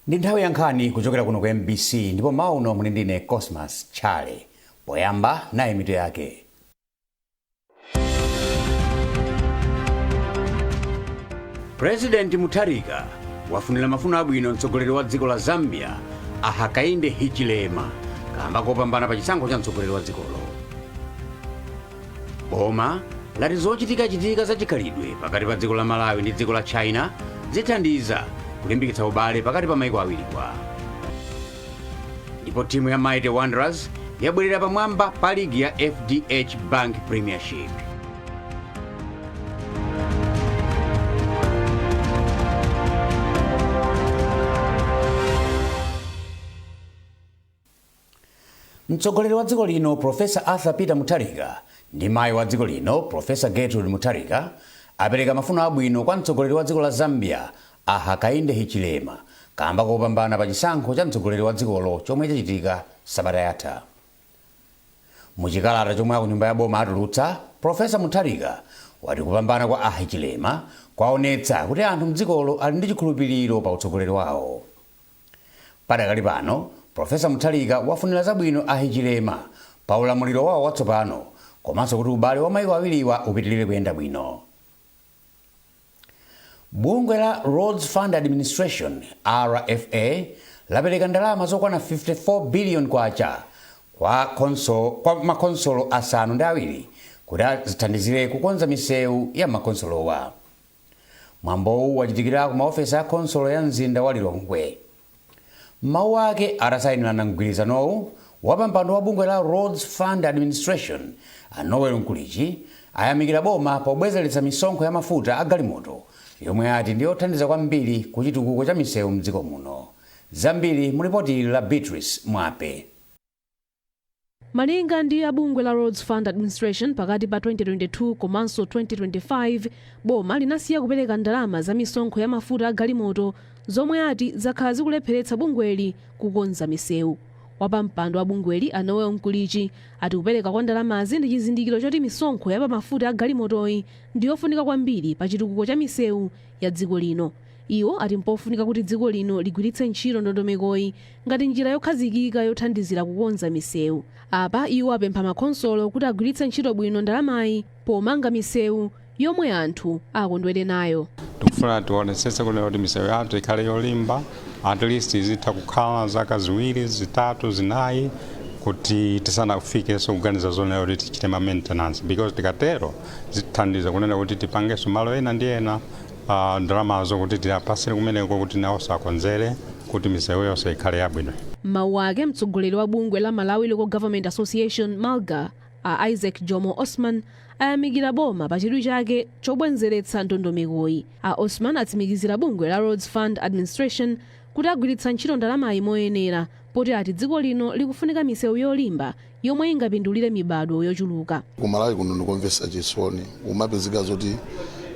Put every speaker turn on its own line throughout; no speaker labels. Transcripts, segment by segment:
Ndi nthawi ya nkhani kuchokera kuno ku MBC, ndipo mmawa uno muli ndine Cosmas Chale. Poyamba, nayi mitu yake. President Mutharika wafunira mafuno abwino mtsogoleri wa dziko la Zambia, a Hakainde Hichilema, kamba kopambana pa chisankho cha mtsogoleri wa dzikolo. Boma lati zochitikachitika za chikhalidwe pakati pa dziko la Malawi ndi dziko la China zithandiza kulimbikitsa ubale pakati pa maiko awiriwa. Ndipo timu ya Mighty Wanderers yabwerera pamwamba pa ligi ya FDH Bank Premiership. Mtsogoleri wa dziko lino Professor Arthur Peter Mutharika ndi mayi wa dziko lino Professor Gertrude Mutharika apereka mafuno abwino kwa mtsogoleri wa dziko la Zambia a Hakainde Hichilema kamba kopambana pa chisankho cha mtsogoleri wa dzikolo chomwe chachitika sabata yatha. Muchikalata chomwe akunyumba ya boma atulutsa, Professor Mutharika wati kupambana kwa a Hichilema kwaonetsa kuti anthu mdzikolo ali ndi chikhulupiliro pa utsogoleri wawo. Padakali pano, Professor Mutharika wafunira zabwino a Hichilema pa ulamuliro wawo watsopano komanso kuti ubale wa maiko awiriwa upitilire kuyenda bwino. Bungwe la Roads Fund Administration, RFA, lapereka ndalama zokwana 54 billion kwacha kwa makhonsolo 7 kuti zithandizire kukonza misewu ya makhonsolowa. Mwambowu wachitikira ku maofesi a khonsolo ya mzinda wa Lilongwe. M'mawu ake atasayinirana mgwirizanowu, wapampando wa bungwe la Roads Fund Administration, a Noel Mkulichi, ayamikira boma pobwezeretsa misonkho ya mafuta a galimoto yomwe ati ndi yothandiza kwambiri ku chitukuko cha misewu mdziko muno. Zambiri mu lipoti la Beatrice Mwape.
Malinga ndi a bungwe la Roads Fund Administration, pakati pa 2022 komanso 2025, boma linasiya kupereka ndalama za misonkho ya mafuta a galimoto zomwe ati zakhala zikulepheretsa bungweli kukonza misewu. Wapampando wa bungweli, a Noel Mkulichi, ati kupereka kwa ndalamazi ndi chizindikiro choti misonkho ya pa mafuta a galimotoyi ndi yofunika kwambiri pa chitukuko cha misewu ya dziko lino. Iwo ati mpofunika kuti dziko lino ligwiritse ntchito ndondomekoyi ngati njira yokhazikika yothandizira kukonza misewu. Apa iwo apempha makhonsolo kuti agwiritse ntchito bwino ndalamayi pomanga misewu yomwe anthu akondwere nayo.
Tikufuna tionetsetse kunena kuti misewu yathu ikhale yolimba, at least izitha kukhala zaka 2, 3, 4 kuti tisanafikenso kuganiza zonena kuti tichite ma maintenance, because tikatero zithandiza kunena kuti tipangenso malo ena ndi ena ndalamazo kuti tiapasire kumeneko kuti nawonso akonzere kuti misewu yonse ikhale yabwino.
M'mawu ake, mtsogoleri wa bungwe la Malawi Local Government Association, MALGA, a Isaac Jomo Osman ayamikira boma pa chidwi chake chobwenzeretsa ndondomekoyi. A Osman atsimikizira bungwe la Roads Fund Administration kuti agwiritsa ntchito ndalamayi moyenera poti ati dziko lino likufunika misewu yolimba yomwe ingapindulire mibadwo yochuluka.
Ku Malawi kuno ndikomvetsa chisoni, kumapezeka zoti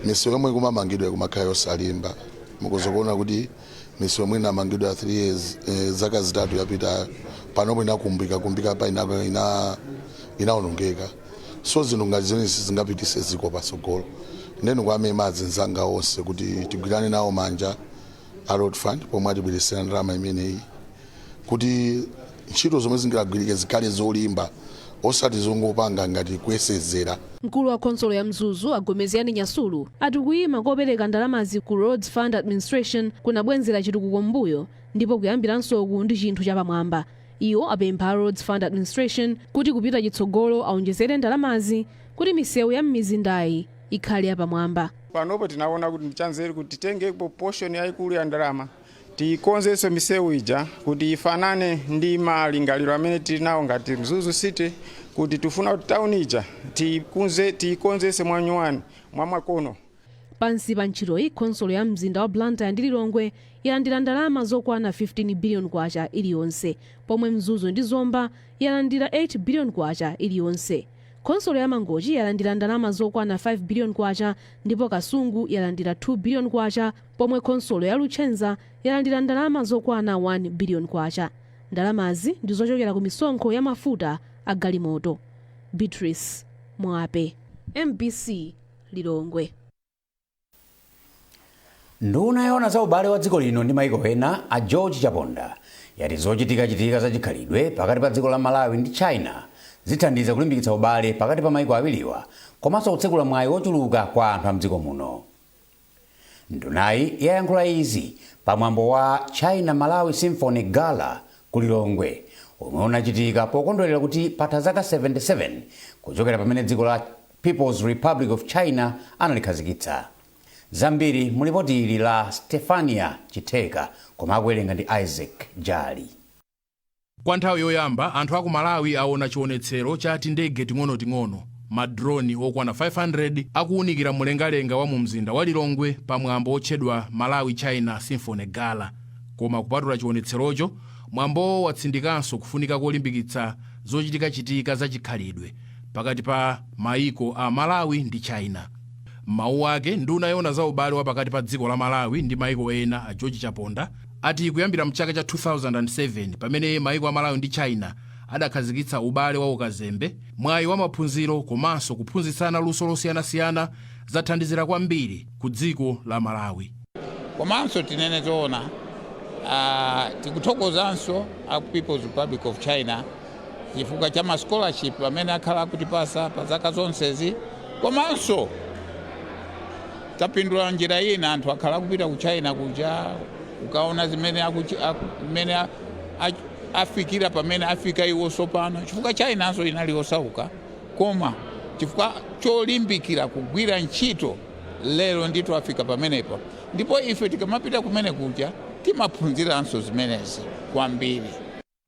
misewu yomwe ikumamangidwa ikumakhala yosalimba. Mukhoza kuona kuti misewu yomwe inamangidwa 3 years, zaka 3 yapitayo, panopo inakumbika kumbika pa inaonongeka. So zinthu ngati zimenezi sizingapitise dziko patsogolo. Ndeno kwamema azinzanga onse kuti tigwirane nawo manja a Road Fund pomwe atibweretsera ndalama imeneyi kuti ntchito zomwe zingagwirike zikhale zolimba, osati zongopanga ngati kuyesezera.
Mkulu wa khonsolo ya Mzuzu, a Gomezgani Nyasulu, ati kuyima kopereka ndalamazi ku Roads Fund Administration kunabwenzera chitukuko m'mbuyo ndipo kuyambiransoku ndi chinthu chapamwamba. Iwo apempha a Roads Fund Administration kuti kupita chitsogolo aonjezere ndalamazi kuti misewu ya m'mizindayi ikhale yapamwamba.
Panopo tinaona kuti ndichanzeru kuti titengepo portion yayikulu ya ndalama tikonzenso misewu ija kuti ifanane ndi malingaliro amene tili nawo ngati Mzuzu City, kuti tifuna kuti town ija tiyikonzense mwanyuwani mwamakono.
Pansi pa ntchitoyi, khonsolo ya mzinda wa Blantyre ndi Lilongwe yalandira ndalama zokwana 15 billion kwacha iliyonse, pomwe Mzuzu ndi Zomba yalandira 8 billion kwacha iliyonse. Khonsolo ya Mangochi yalandira ndalama zokwana 5 billion kwacha ndipo Kasungu yalandira 2 billion kwacha, pomwe khonsolo ya Luchenza yalandira ndalama zokwana 1 billion kwacha. Ndalamazi ndi zochokera ku misonkho ya mafuta a galimoto. Beatrice Mwape, MBC, Lilongwe.
Nduna yoona za ubale wa dziko lino ndi maiko ena, a George Chaponda, yati zochitikachitika za chikhalidwe pakati pa dziko la Malawi ndi China zithandiza kulimbikitsa ubale pakati pa maiko awiriwa komanso kutsekula mwayi wochuluka kwa anthu a mdziko muno. Ndunayi yayankhula izi pamwambo wa China Malawi Symphony Gala ku Lilongwe, omwe unachitika pokondwerera kuti patha zaka 77 kuchokera pamene dziko la People's Republic of China analikhazikitsa. Zambiri mulipoti ili la Stefania Chitheka, koma akuwerenga ndi Isaac Jali.
Kwa nthawi yoyamba, anthu aku Malawi aona chionetsero cha tindege ting'onoting'ono, ma drone okwana 500, akuwunikira mlengalenga wa mu mzinda wa Lilongwe pamwambo otchedwa Malawi China Symphony Gala. Koma kupatula chionetserocho, mwambowo watsindikanso kufunika kolimbikitsa zochitikachitika za chikhalidwe pakati pa maiko a Malawi ndi China. Mawu ake, nduna yoona za ubale wa pakati pa dziko la Malawi ndi maiko ena, a George Chaponda, ati kuyambira mchaka cha 2007, pamene maiko a Malawi ndi China adakhazikitsa ubale wa ukazembe, mwayi wa maphunziro komanso kuphunzitsana luso losiyanasiyana zathandizira kwambiri ku dziko la Malawi.
Komanso tinene zoona, tikuthokozanso a People's Republic of China chifukwa cha ma scholarship amene akhala akutipasa pa zaka zonsezi. Komanso tapindula njira ina, anthu akhala akupita ku China kuja kukaona zimene zimene afikira pamene afika iwo sopano, chifukwa Chinanso inali osauka, koma chifukwa cholimbikira kugwira ntchito, lero ndithu afika pamenepo. Ndipo ife tikamapita kumene kuja timaphunziranso zimenezi kwambiri.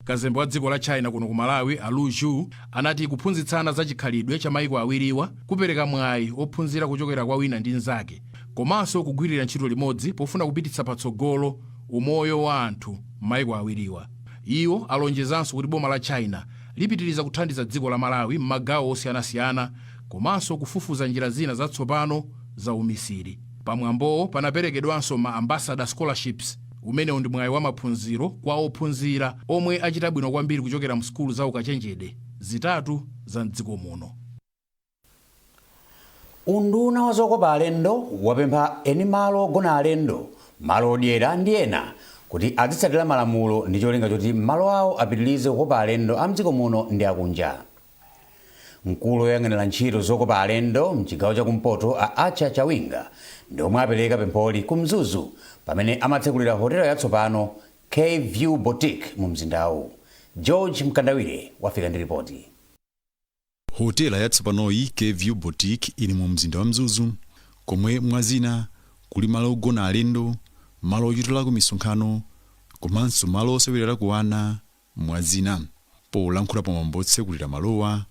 Kazembe wa dziko la China kuno ku Malawi, a Lu Zhu, anati kuphunzitsana za chikhalidwe cha maiko awiriwa kupereka mwayi ophunzira kuchokera kwa wina ndi mnzake, komanso kugwirira ntchito limodzi pofuna kupititsa patsogolo umoyo wa anthu m'maiko awiriwa. Iwo alonjezanso kuti boma la China lipitiriza kuthandiza dziko la Malawi m'magawo osiyanasiyana komanso kufufuza njira zina zatsopano za umisiri. Pamwambowo panaperekedwanso ma ambassador scholarships. Umenewu ndi mwayi wa maphunziro kwa ophunzira omwe achita bwino kwambiri kuchokera mu sukulu za ukachenjede zitatu za mdziko muno.
Unduna wa zokopa alendo wapempha eni malo ogona alendo, malo odyera ndi ena kuti azitsatira malamulo ndi cholinga choti malo awo apitirize kukopa alendo a mdziko muno ndi akunja. Mkulu woyang'anira ntchito zokopa alendo mchigawo chakumpoto, a Acha Chawinga, ndi omwe apereka pempholi ku Mzuzu pamene amatsekulira hotelo yatsopano, K-View Boutique, mu mzindawu. George Mkandawire wafika ndi ripoti.
Hotela yatsopanoyi, K-View Boutique, ili mu mzinda wa Mzuzu, komwe mwazina kuli malo ogona alendo, malo ochitirako misonkhano komanso malo osewererako ana, mwazina. Polankhula pamwambo otsekulira malowa,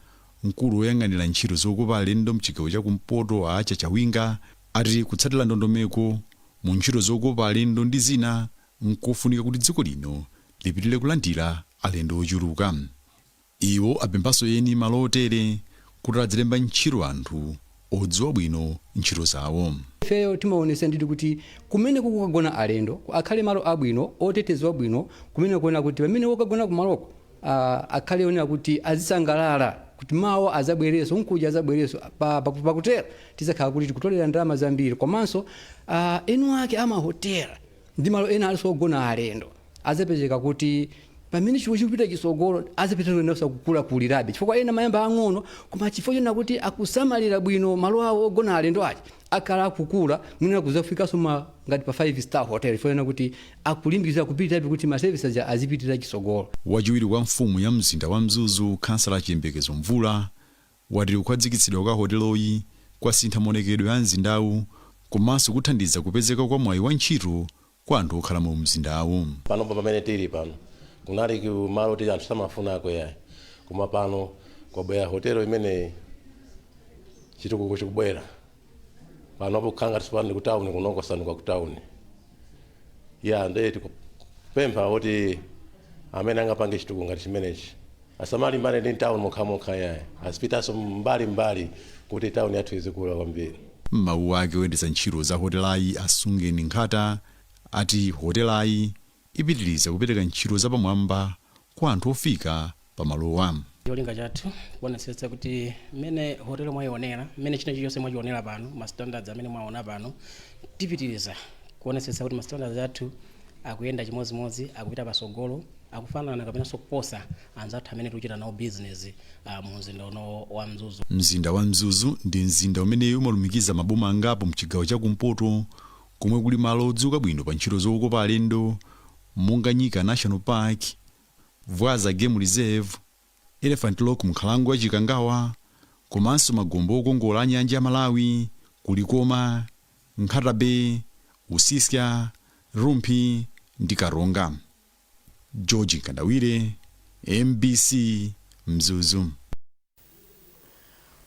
mkulu woyang'anira ntchito zokopa alendo mchigawo chakumpoto, a Acha Chawinga, ati kutsatira ndondomeko mu ntchito zokopa alendo ndi zina nkofunika kuti dziko lino lipitirire kulandira alendo ochuluka. Iwo apemphanso eni malo otere kuti adzilemba ntchito anthu odziwa bwino ntchito zawo.
Ifeyo timaonesa ndithu kuti kumene kukagona alendo akhale malo abwino, otetezwa bwino, kumene kuona kuti pamene wokagona kumaloko akhale onera kuti azisangalala kuti mawa azabwereso, nkuja azabwereso. Pakutero tizakhala kuti tikutolera ndalama zambiri. Komanso enu ake amahotela ndi malo ena alinso ogona alendo azapezeka kuti pamene chinthu chikupita chisogolo azapita kukulakulirabe, chifukwa ena mayamba ang'ono, koma chifukwa chona kuti akusamalira bwino malo awo ogona alendo aja, akhala akukula, mwina kuzafikanso ma ngati pa 5 star hotel, chifukwa chona kuti akulimbikitsa kupitirabe kuti ma services aja azipitira chisogolo.
Wachiwiri kwa mfumu ya mzinda wa Mzuzu, Khansala Chiyembekezo Mvula, wati kukhazikitsidwa kwa hoteloyi kwasintha maonekedwe a mzindawu komanso kuthandiza kupezeka kwa mwayi wa ntchito kwa anthu okhala mu mzindawu.
Panopo pamene tili pano kunali kumalo kuti anthu samafunako yayi, koma pano kwabwera hotelo imeneyi, chitukuko chikubwera panopo. Kukhala ngati tsopano ndi kutawuni kunoko, sanuka kutawuni ya. Ndiye tikupempha kuti amene angapange chitukuko ngati chimenechi asamalimbane ndi tawuni mokhamokha yayi, azipitanso mbali mbali kuti tawuni yathu izikula kwambiri.
M'mawu ake, oyendetsa ntchito za hotelayi, Asungeni Nkhata, ati hotelayi ipitiriza kupereka ntchito zapamwamba kwa anthu ofika pamalowa.
Cholinga chathu kuonetsetsa kuti mmene hotelo mwayionera, mmene china chilichonse mwachionera pano, ma standards amene mwaona pano, tipitiriza Kuonetsetsa kuti ma standards athu akuyenda chimodzimodzi, akupita pasogolo, akufanana kapenanso kuposa anzathu amene tikuchita nawo business mu mzinda uno wa Mzuzu.
Mzinda wa Mzuzu ndi mzinda umene umalumikiza maboma angapo mchigawo chakumpoto, komwe kuli malo odziwika bwino pa ntchito zokopa alendo monga Nyika National Park, Vwaza Game Reserve, Elephant Rock mnkhalango ya Chikangawa, komanso magombe okongola a nyanja ya Malawi, Kulikoma, Nkhata Bay, Usisya, Rumphi ndi Karonga. George Nkandawire, MBC, Mzuzu.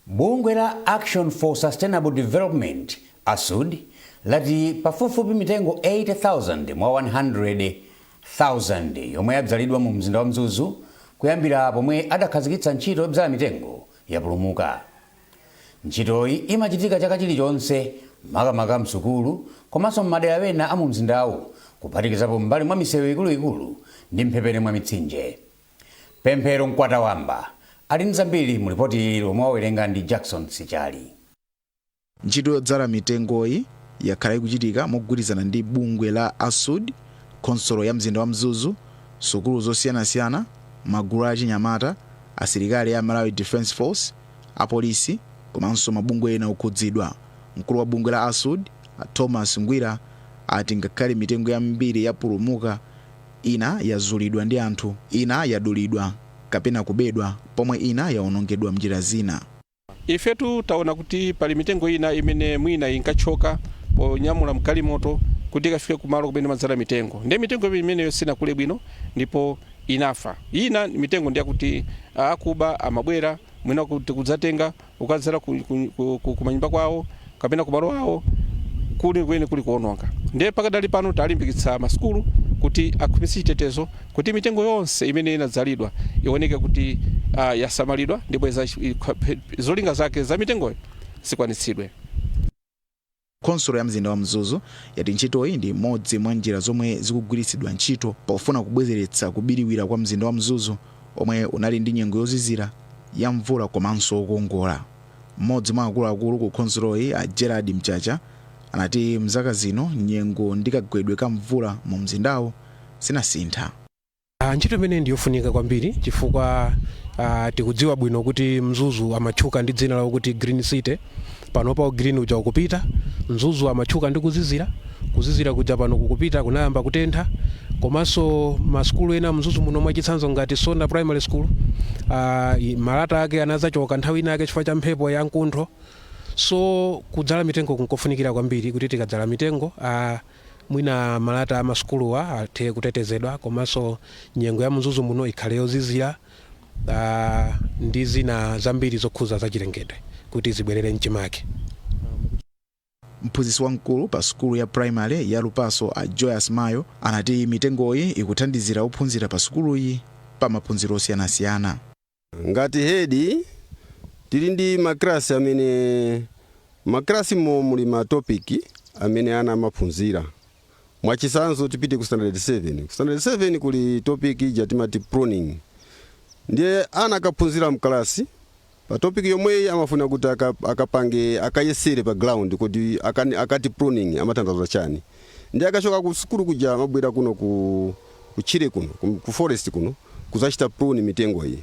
Bungwe la Action for Sustainable Development, ASUD, lati pafupifupi mitengo 80,000 mwa 100,000 yomwe yadzalidwa mu mzinda wa Mzuzu kuyambira pomwe adakhazikitsa ntchito yodzala mitengo yapulumuka. Ntchitoyi imachitika chaka chilichonse, makamaka msukulu komanso m'madera ena a mu mzindawu, kuphatikizapo m'mbali mwa misewu ikuluikulu ndi mphepete mwa mitsinje. Pemphero Mkwatawamba ali ndi zambiri mu ripoti lomwe wawerenga ndi Jackson Sichali.
Ntchito yodzala mitengoyi yakhala ikuchitika mogwirizana ndi bungwe la ASUD, khonsolo ya mzinda wa Mzuzu, sukulu zosiyanasiyana, magulu achinyamata, asilikali a Malawi Defence Force, apolisi komanso mabungwe ena okhudzidwa. Mkulu wa bungwe la ASUD, Thomas Ngwira, ati ngakhale mitengo yambiri yapulumuka, ina yazulidwa ndi anthu, ina yadulidwa kapena kubedwa, pomwe ina yawonongedwa mnjira zina.
Ifetu taona kuti pali mitengo ina imene mwina inkachoka ponyamula mgalimoto kuti ikafike kumalo kumene madzala mitengo, ndiye mitengo imeneyo sinakule bwino ndipo inafa. Ina mitengo ndiyakuti akuba amabwera mwina kuti kudzatenga ukadzala kumanyumba kwawo kapena kumalo awo kuli kwene kuli kuononga. Ndiye pakadali pano talimbikitsa masukulu kuti akhwimitse chitetezo kuti mitengo yonse imene inadzalidwa ioneke kuti yasamalidwa ndipo zolinga zake za mitengoyo zikwanitsidwe.
Khonsolo ya mzinda wa Mzuzu yati ntchitoyi ndi imodzi mwa njira zomwe zikugwiritsidwa ntchito pofuna kubwezeretsa kubiriwira kwa mzinda wa Mzuzu, omwe unali ndi nyengo yozizira, ya mvula komanso wokongola. Mmodzi mwa akuluakulu ku khonsoloyi, a Gerard Mchacha, anati mzaka zino nyengo ndi kagwedwe ka mvula mu mzindawu zinasintha.
Ntchito imene ndiyofunika kwambiri chifukwa tikudziwa bwino kuti Mzuzu amatchuka ndi dzina lakuti Green City. Panopa green uja ukupita. Mzuzu amatchuka ndi kuzizira, kuzizira kuja pano kukupita, kunayamba kutentha. Komanso masukulu ena Mzuzu muno, mwachitsanzo ngati Sona Primary School, malata ake anazachoka nthawi ina yake chifukwa cha mphepo ya mkuntho. So kudzala mitengo kunkofunikira kwambiri kuti tikadzala mitengo, mwina malata amasukuluwa athe kutetezedwa, komanso nyengo ya Mzuzu muno ikhale yozizira, ndi zina zambiri zokhuza zachilengedwe kuti zibwerere mchimake.
Mphunzitsi wamkulu pa sukulu ya primary ya Lupaso, a Joyce Mayo, anati mitengoyi ikuthandizira ophunzira pa sukuluyi pa maphunziro osiyanasiyana.
Ngati head tili ndi maklasi amene maklasi mo muli ma topic amene ana amaphunzira. Mwachitsanzo, tipite ku standard 7. Ku standard 7 kuli topic ija timati pruning. Ndiye ana akaphunzira mkalasi pa topic yomweyi, amafuna kuti akapange, akayesere pa ground kuti akati pruning amatanthauza chani. Ndiye akachoka ku sukulu kuja amabwera kuno kutchire kuno ku forest kuno kuzachita prune mitengo iyi.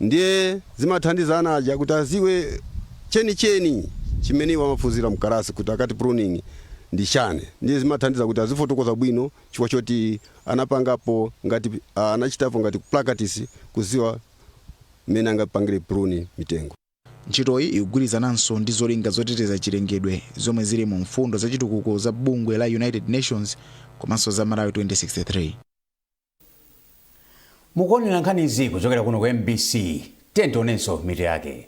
Ndiye zimathandiza ana aja kuti aziwe chenicheni chimene iwo amaphunzira mkalasi kuti akati pruning ndi chani. Ndiye zimathandiza kuti azifotokoza bwino chifukwa choti anapangapo ngati anachitapo ngati practice kuziwa mmene angapangire prune mitengo.
Ntchitoyi ikugwirizananso ndi zolinga zoteteza chilengedwe zomwe zili mu mfundo zachitukuko za bungwe la United Nations komanso za Malawi 2063.
Mukuonera nkhanizi kuchokera kuno ku MBC. Tionenso mitu yake.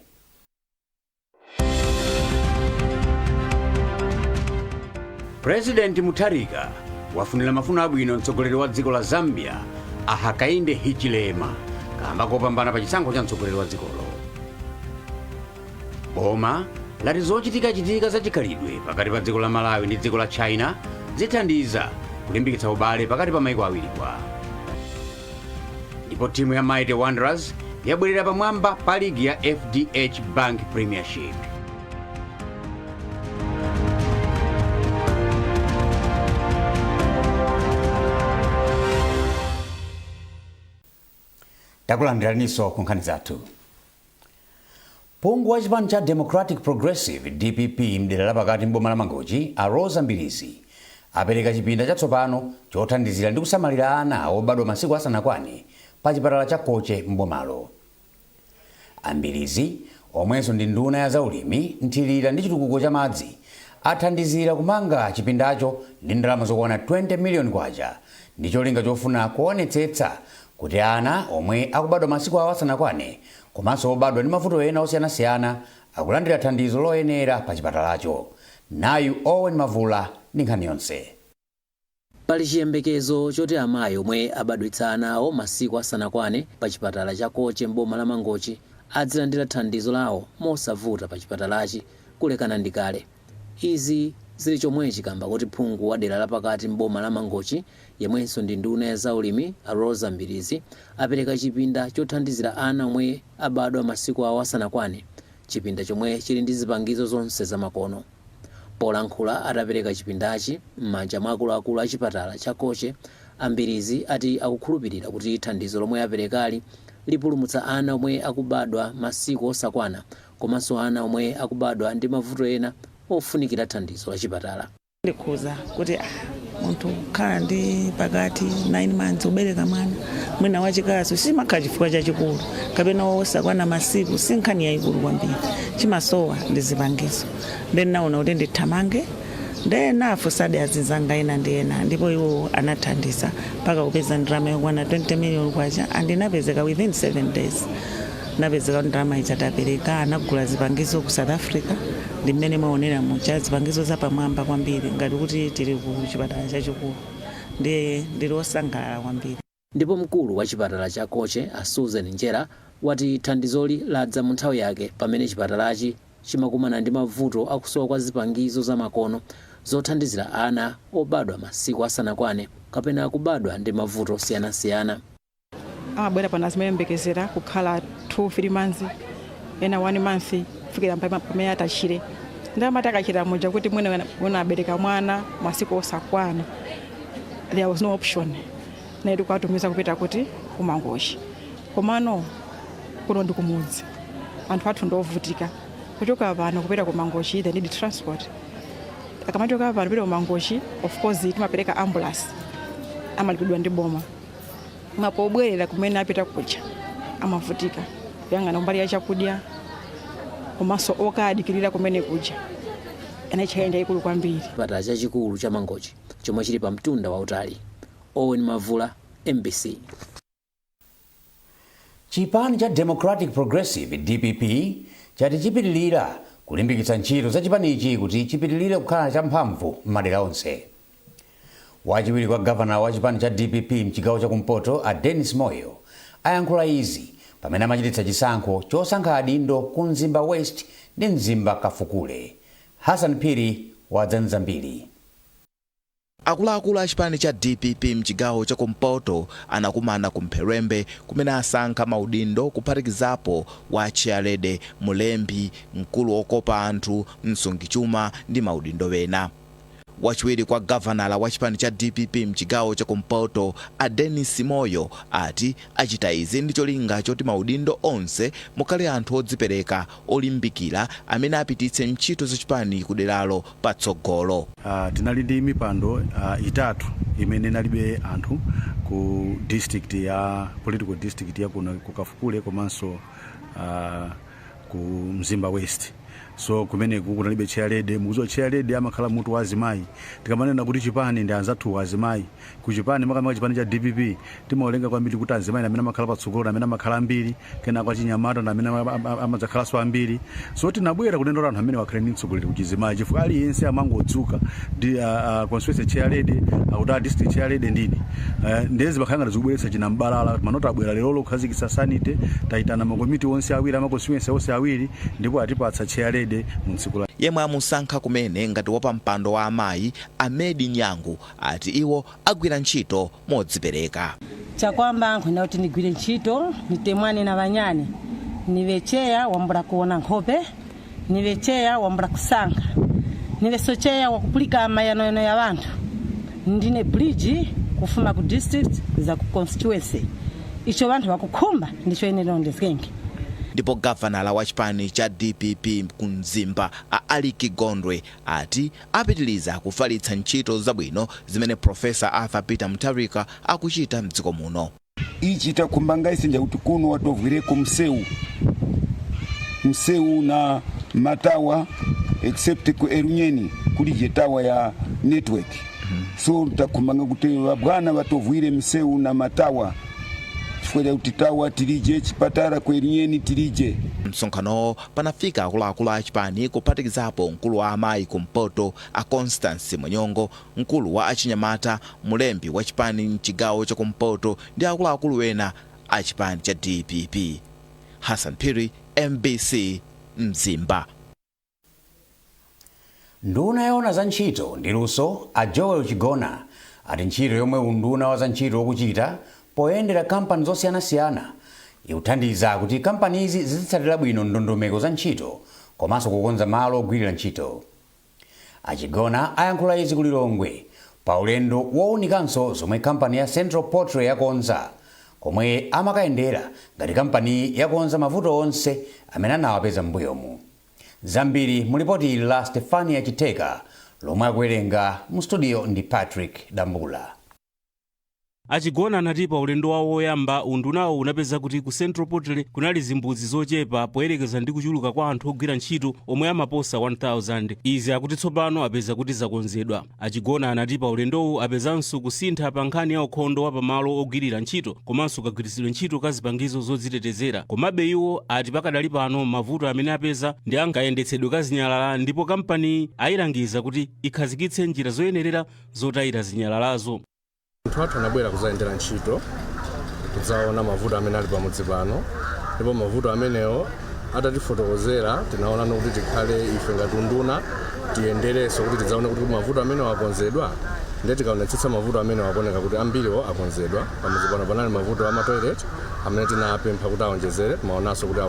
President Mutharika wafunira mafuno abwino mtsogoleri wa dziko la Zambia, a Hakainde Hichilema, kamba kopambana pa chisankho cha mtsogoleri wa dzikolo. Boma lati zochitikachitika zachikhalidwe pakati pa dziko la Malawi ndi dziko la China zithandiza kulimbikitsa ubale pakati pa maiko awiriwa. Ndipo timu ya Mighty Wanderers yabwerera pamwamba pa ligi ya FDH Bank Premiership. Takulandiraninso ku nkhani zathu. Phungu wa chipani cha Democratic Progressive, DPP, mdera lapakati mboma la Mangochi, a Rosa Mbilizi, apereka chipinda chatsopano chothandizira ndi kusamalira ana obadwa masiku asanakwane pa chipatala cha Koche mbomalo. Ambilizi, omwenso ndi nduna ya zaulimi, nthirira ndi chitukuko cha madzi, athandizira kumanga chipindacho ndi ndalama zokwana 20 miliyoni kwacha ndi cholinga chofuna kuonetsetsa kuti ana omwe akubadwa masiku awo asanakwane komanso obadwa ndi mavuto ena osiyanasiyana akulandira thandizo loyenera pa chipatalacho. Nayu Owen Mavula ndi nkhani yonse.
Pali chiyembekezo choti amayi omwe abadwitsa ana awo masiku asanakwane pa chipatala cha Koche mboma la Mangochi adzilandira thandizo lawo mosavuta pa chipatalachi kulekana ndi kale. Izi zili chomwechi kamba kuti phungu wa dera lapakati mboma la Mangochi, yemwenso ndi nduna ya zaulimi, a Rosa Mbilizi, apereka chipinda chothandizira ana omwe abadwa masiku awo asanakwane, chipinda chomwe chili ndi zipangizo zonse zamakono. Polankhula atapereka chipindachi m'manja mwa akuluakulu a chipatala cha Koche, Ambilizi ati akukhulupirira kuti thandizo lomwe aperekali lipulumutsa ana omwe akubadwa masiku osakwana komanso ana omwe akubadwa ndi mavuto ena ofunikira thandizo la chipatala.
Ndikhuza kuti munthu kukhala ndi pakati 9 months, kubereka mwana mwina wachikasu, sichimakhala chifukwa chachikulu, kapena wosakwana masiku, si nkhani yayikulu kwambiri. Chimasowa ndi zipangizo. Then naona kuti ndithamange, nde nafunsadi azinzanga ena ndi ena, ndipo iwo anathandiza mpaka kupeza ndalama yokwana 20 million kwacha, and inapezeka within 7 days. Napezeka kuti ndalama ija tapereka, anagula zipangizo ku South Africa, ndi mmene mwaonera muja, zipangizo zapamwamba kwambiri, ngati kuti tili ku chipatala chachikulu. Ndiye ndili wosangalala kwambiri.
Ndipo mkulu wa chipatala cha Koche, a Susan Njera, wati thandizoli ladza mu nthawi yake pamene chipatalachi chimakumana ndi mavuto akusowa kwa zipangizo zamakono zothandizira ana obadwa masiku asanakwane kapena kubadwa ndi mavuto osiyanasiyana.
Amabwera pano azimayembekezera kukhala 2 3 months, ena 1 month, kufikira pamene atachire. Ndi amati akachira muja, kuti mwina mwina abereka mwana masiku osakwana, there was no option naye kuwatumiza kupita kuti kuMangochi. Komano kuno ndi kumudzi, anthu athu ndovutika. Kuchoka pano kupita kuMangochi, they need transport. Akamachoka pano kupita kuMangochi, of course timapereka ambulance, amalipidwa ndi boma. Mapobwerera kumene apita kuja amavutika kuyang'ana kumbali ya chakudya komanso okadikirira kumene kuja ena challenge yayikulu kwambiri.
Chipatala chachikulu cha Mangochi chomwe chili pa mtunda wautali. Owen Mavula, MBC.
Chipani cha Democratic Progressive, DPP, chati chipitilira kulimbikitsa ntchito za chipanichi kuti chipitilire kukhala champhamvu m'madera onse. Wachiwiri kwa gavana wa chipani cha DPP mchigawo chakumpoto, a Dennis Moyo, ayankhula izi pamene amachititsa chisankho chosankha adindo ku Mzimba West ndi Mzimba Kafukule. Hassan Phiri wadza nzambiri.
Akuluakulu a chipani cha DPP mchigawo chakumpoto anakumana ku Mpherembe kumene asankha maudindo, kuphatikizapo wa chairlady, mulembi, mkulu wokopa anthu, msungichuma ndi maudindo ena. Wachiwiri kwa gavanala wa chipani cha DPP mchigawo chakumpoto, a Denis Moyo, ati achita izi ndi cholinga choti maudindo onse mukhale anthu odzipereka, olimbikira, amene apititse ntchito zachipani kuderalo patsogolo.
Tinali ndi mipando itatu imene inalibe anthu ku district ya political district ya kuno ku Kafukule komanso ku Mzimba West. So kumeneku kunalibe chairlady. Mukudziwa chairlady amakhala mutu wa azimayi. Tikamanena kuti chipani ndi anzathu azimayi ku chipani, makamaka chipani cha DPP, timawerenga kwambiri kuti azimayi amene amakhala patsogolo, amene amakhala ambiri, kenako achinyamata ndi amene amadzakhalanso ambiri. So tinabwera kunena kuti anthu amene wakhale ndi mtsogoleri kuchizimayi, chifukwa aliyense amangodzuka ndi constituency chairlady, akuti a district chairlady ndini. Ndezi bakhala ngati zikubweretsa chinambalala. Manoti abwera lero kukhazikitsa sanity, tayitana makomiti onse awiri, ama constituency onse awiri, ndipo atipatsa chairlady mu tsiku la
Yemwe amusankha kumene ngati wapampando wa amayi, Amedi Nyangu, ati iwo agwira ntchito modzipereka.
Chakwamba nkhwenda kuti nigwire ntchito nitemwane na vanyani, nive cheya wambula kuona nkhope, nive cheya wambula kusankha, nive cheya wakupulika mayanoyano ya vanthu. Ndine bridge kufuma ku district za ku constituency. Icho vanthu vakukhumba ndicho ine ndizikenge.
Ndipo gavanala wa chipani cha DPP ku Mzimba, a Aliki Gondwe, ati apitiliza kufalitsa ntchito zabwino zimene Profesa Arthur Peter Mutharika akuchita mdziko muno.
Ichi takhumbanga ise njakuti kuno watovwireko msewu, msewu na matawa, except ku Erunyeni kulije tawa ya network. So takhumbanga kuti vabwana vatovwire msewu na matawa, chifukwa chakuti tawa tilije, chipatala ku Erunyeni tilije.
Msonkhanowo panafika akuluakulu a chipani, kuphatikizapo mkulu wa amayi kumpoto a Constance Mwenyongo, mkulu wa achinyamata, mulembi wa chipani mchigawo chakumpoto ndi akuluakulu ena a chipani cha DPP. Hassan Phiri, MBC, Mzimba.
Nduna yoona za ntchito ndi luso, a Joel Chigona, ati ntchito yomwe unduna wa za ntchito ukuchita poyendera kampani zosiyanasiyana ikuthandiza kuti kampanizi zizitsatira bwino ndondomeko za ntchito komanso kukonza malo ogwirira ntchito. Achigona ayankhula izi ku Lilongwe pa ulendo wowunikanso zomwe kampani ya Central Poultry yakonza, komwe amakayendera ngati kampani yakonza mavuto onse amene anawapeza m'mbuyomu. Zambiri mu lipoti ili la Stefania Chiteka, lomwe akuwerenga mu studio ndi Patrick Dambula.
Achigona anati pa ulendo wawo woyamba, undunawo unapeza kuti ku Central Poultry kunali zimbudzi zochepa poyerekeza ndi kuchuluka kwa anthu ogwira ntchito omwe amaposa 1000. Izi akuti tsopano apeza kuti zakonzedwa. Achigona anati pa ulendowu apezanso kusintha pa nkhani ya ukhondo wa pamalo ogwirira ntchito komanso kagwiritsidwe ntchito ka zipangizo zodzitetezera. Komabe iwo ati pakadali pano mavuto amene apeza ndi ankayendetsedwe ka zinyalala, ndipo kampani ayilangiza kuti ikhazikitse njira zoyenerera zotayira zinyalalazo.
Anthu athu anabwera kuzayendera ntchito, kudzaona mavuto amene ali pamudzi pano, ndipo mavuto amenewo atatifotokozera, tinaonano kuti tikhale ife ngati unduna tiyenderenso kuti tidzaone kuti mavuto amenewo akonzedwa. Ndiye tikaonetsetsa, mavuto amenewo akuoneka kuti ambiriwo akonzedwa. Pamudzi pano panali mavuto a matoilet amene tinapempha kuti aonjezere. Timaonanso kuti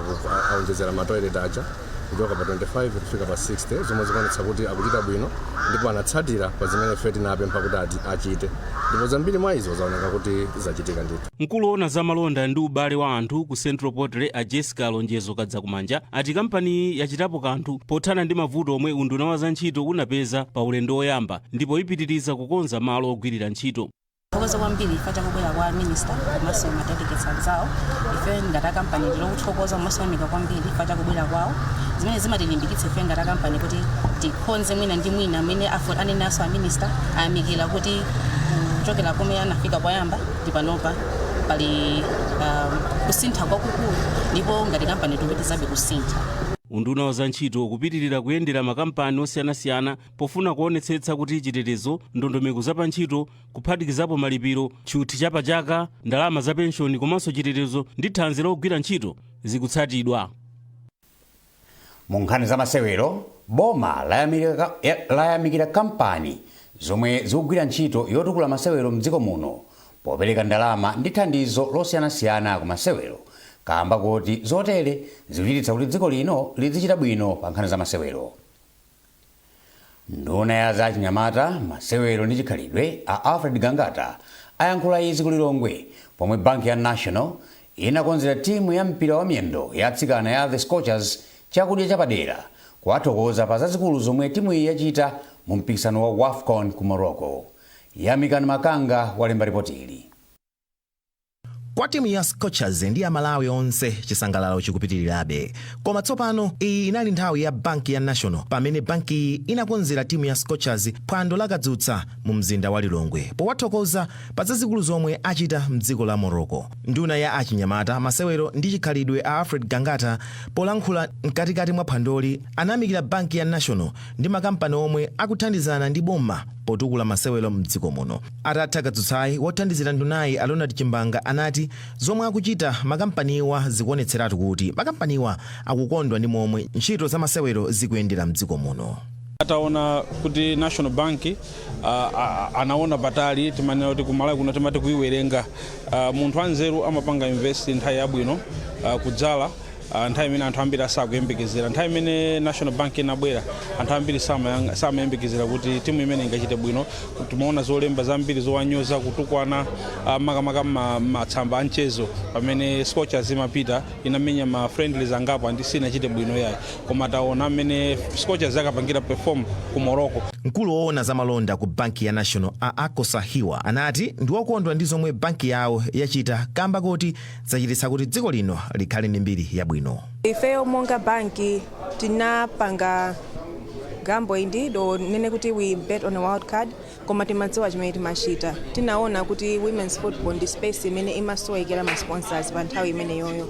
aonjezera matoilet aja kuchoka pa 25 kufika pa 60, zomwe zikuonetsa kuti akuchita bwino ndipo anatsatira pa zimene ife tinapempha kuti achite, ndipo zambiri mwa izo zaoneka kuti zachitika ndithu.
Mkulu woona za malonda ndi ubale wa anthu ku Central Poultry, a Jessica Lonjezo Kadzakumanja, ati kampaniyi yachitapo kanthu pothana ndi mavuto omwe unduna wa za ntchito unapeza pa ulendo woyamba, ndipo ipitiriza kukonza malo ogwirira ntchito.
Thokoza kwambiri chifukwa chakubwera kwa minister komanso ma delegates anzawo. Ife ngati akampani ndilokuthokoza komanso yamika kwambiri chifukwa chakubwera kwawo, zimene zimatilimbikitsa ife ngati akampani kuti tikonze mwina ndi mwina. Amene anenanso a minister, ayamikira kuti kuchokera komwe anafika poyamba ndi panopa pali kusintha kwakukulu, ndipo ngati kampani tikupitizabe kusintha.
Unduna wa za ntchito kupitirira kuyendera makampani osiyanasiyana pofuna kuonetsetsa kuti chitetezo, ndondomeko za pa ntchito, kuphatikizapo malipiro, tchuthi cha pachaka, ndalama za penshoni komanso chitetezo ndi thanzi logwira ntchito zikutsatidwa.
Mu nkhani za masewero, boma layamikira kampani zomwe zikugwira ntchito yotukula masewero mdziko muno popereka ndalama ndi thandizo losiyanasiyana ku masewero, kamba kuti zotere zikuchititsa kuti dziko lino lizichita bwino pa nkhani za masewero. Nduna ya za chinyamata, masewero ndi chikhalidwe, a Alfred Gangata, ayankhula izi ku Lilongwe pomwe banki ya National inakonzera timu ya mpira wa miyendo ya atsikana ya The Scorchers chakudya chapadera kuwathokoza pa zazikulu zomwe timu iyi yachita mu mpikisano wa WAFCON ku Morocco. Yamikani Makanga walemba ripoti ili.
Kwa timu ya Scorchers ndi Amalawi onse, chisangalalo chikupitirirabe. Koma tsopano iyi inali nthawi ya banki ya National, pamene bankiyi inakonzera timu ya Scorchers phwando lakadzutsa mu mzinda wa Lilongwe powathokoza pa zazikulu zomwe achita mdziko la Morocco. Nduna ya achinyamata, masewero ndi chikhalidwe, a Alfred Gangata, polankhula mkatikati mwa phwandoli, anayamikira banki ya National ndi makampani omwe akuthandizana ndi boma potukula masewero mdziko muno. Atatha kadzutsayi, wothandizira ndunayi a Ronald Chimbanga anati zomwe akuchita makampaniwa zikuonetseratu kuti makampaniwa akukondwa ndi momwe ntchito za masewero zikuyendera mdziko muno.
Ataona kuti National Bank anaona patali, timanena kuti kumalawi kuno timati kuiwerenga. Munthu anzeru amapanga invest nthawi yabwino, kudzala Nthawi imene anthu ambiri asakuyembekezera, nthawi imene National Bank inabwera, anthu ambiri samayembekezera kuti timu imene ingachite bwino. Timaona zolemba zambiri zowanyoza, kutukwana, makamaka matsamba a mchezo pamene Scorchers imapita inamenya ma friendlies angapo and sinachite bwino yayi, koma taona mmene Scorchers akapangira perform ku Morocco.
Mkulu woona za malonda ku banki ya National, a Akosa Hiwa, anati ndi wokondwa ndi zomwe banki yawo yachita kamba kuti zachititsa kuti dziko lino likhale ndi mbiri yabwino.
Ifeyo monga banki tinapanga gamble indeed, or nene kuti we bet on a wild card, koma timadziwa chimene timachita. Tinaona kuti women's football ndi space imene imasowekera ma sponsors pa nthawi imeneyoyo,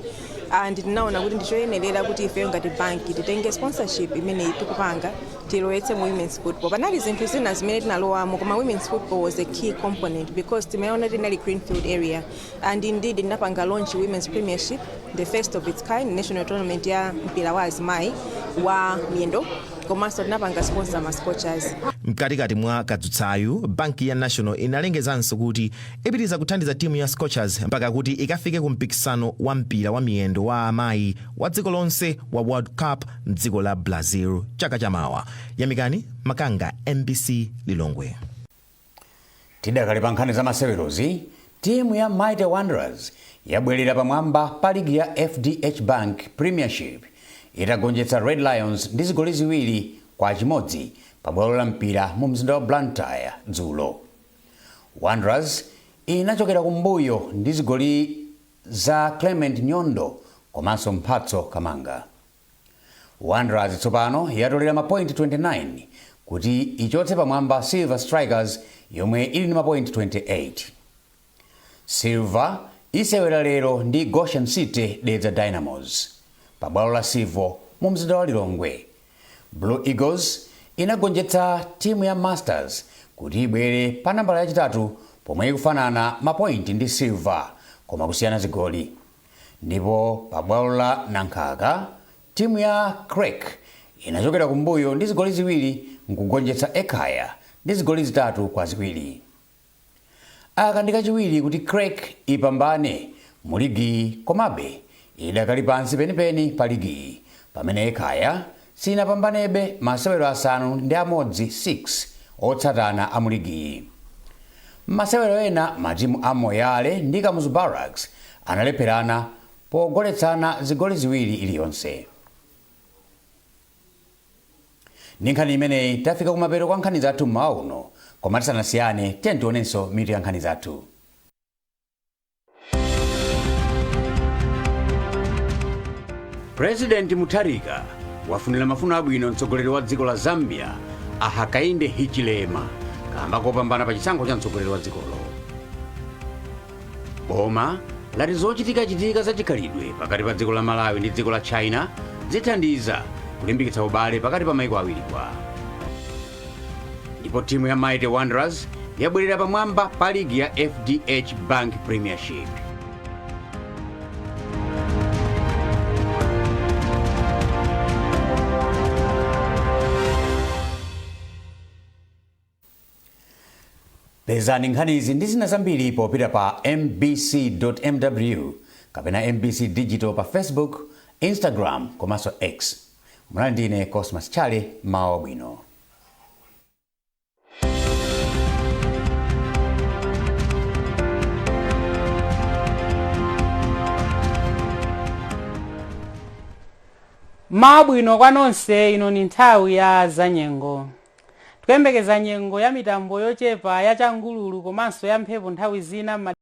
and tinaona kuti ndichoyenerera kuti ifeyo ngati banki titenge sponsorship imene tikupanga, tilowetse mu women's football. Panali zinthu zina zimene tinalowamo, koma women's football was a key component because timaona tinali greenfield area, and indeed tinapanga launch Women's Premiership, the first of its kind national tournament ya mpira wa azimayi wa miyendo, komanso tinapanga sponsor ma Scorchers.
Mkatikati mwa kadzutsayu, banki ya National inalengezanso kuti ipitiriza kuthandiza timu ya Scorchers mpaka kuti ikafike ku mpikisano wa mpira wa miyendo wa amayi wa dziko lonse wa World Cup mdziko la Brazil chaka chamawa. Yamikani Makanga, MBC, Lilongwe.
Tidakali pa nkhani za masewerozi, timu ya Mighty Wanderers yabwerera pamwamba pa ligi ya FDH Bank Premiership itagonjetsa Red Lions ndi zigoli 2-1 pa bwalo la Mpira mu mzinda wa Blantyre dzulo. Wanderers inachokera kumbuyo ndi zigoli za Clement Nyondo komanso Mphatso Kamanga. Wanderers tsopano yatolera mapointi 29 kuti ichotse pamwamba Silver Strikers yomwe ili ndi mapointi 28. Silver isewera lero ndi Goshen City Dedza Dynamos pa bwalo la Civo mu mzinda wa Lilongwe. Blue Eagles inagonjetsa timu ya Masters kuti ibwere pa nambala yachitatu pomwe ikufanana mapointi ndi Silver koma kusiyana zigoli. Ndipo pa bwalo la Nankhaka, timu ya Creck inachokera kumbuyo ndi zigoli 2 nkugonjetsa Ekhaya ndi zigoli 3-2. Aka ndi kachiwiri kuti Creck ipambane mu ligi, komabe idakali pansi penipeni pa ligi, pamene Ekhaya sinapambanebe masewero 6 6 otsatana a mu ligiyi. Masewero ena, matimu a Moyale ndi Kamuzu Barracks analepherana pogoletsana zigoli 2 iliyonse. Ndi nkhani imeneyi tafika kumapeto kwa nkhani zathu mmawa uno, koma tisanasiyane, tiye tionenso mitu ya nkhani zathu. President Mutharika wafunira mafuno abwino mtsogoleri wa dziko la Zambia a Hakainde Hichilema kamba kopambana pa chisankho cha mtsogoleri wa dzikolo. Boma lati zochitikachitika za chikhalidwe pakati pa dziko la Malawi ndi dziko la China zithandiza kulimbikitsa ubale pakati pa maiko awiriwa. Ndipo timu ya Mighty Wanderers yabwerera pamwamba pa ligi ya FDH Bank Premiership. Pezani nkhanizi ndi zina zambiri popita pa mbc.mw kapena MBC Digital pa Facebook, Instagram komanso X. Munali ndine Cosmas Chale, mawa bwino.
Mawa bwino kwa nonse. Ino ni nthawi ya zanyengo. Tikuyembekeza nyengo ya mitambo yochepa ya changululu komanso ya mphepo nthawi zina.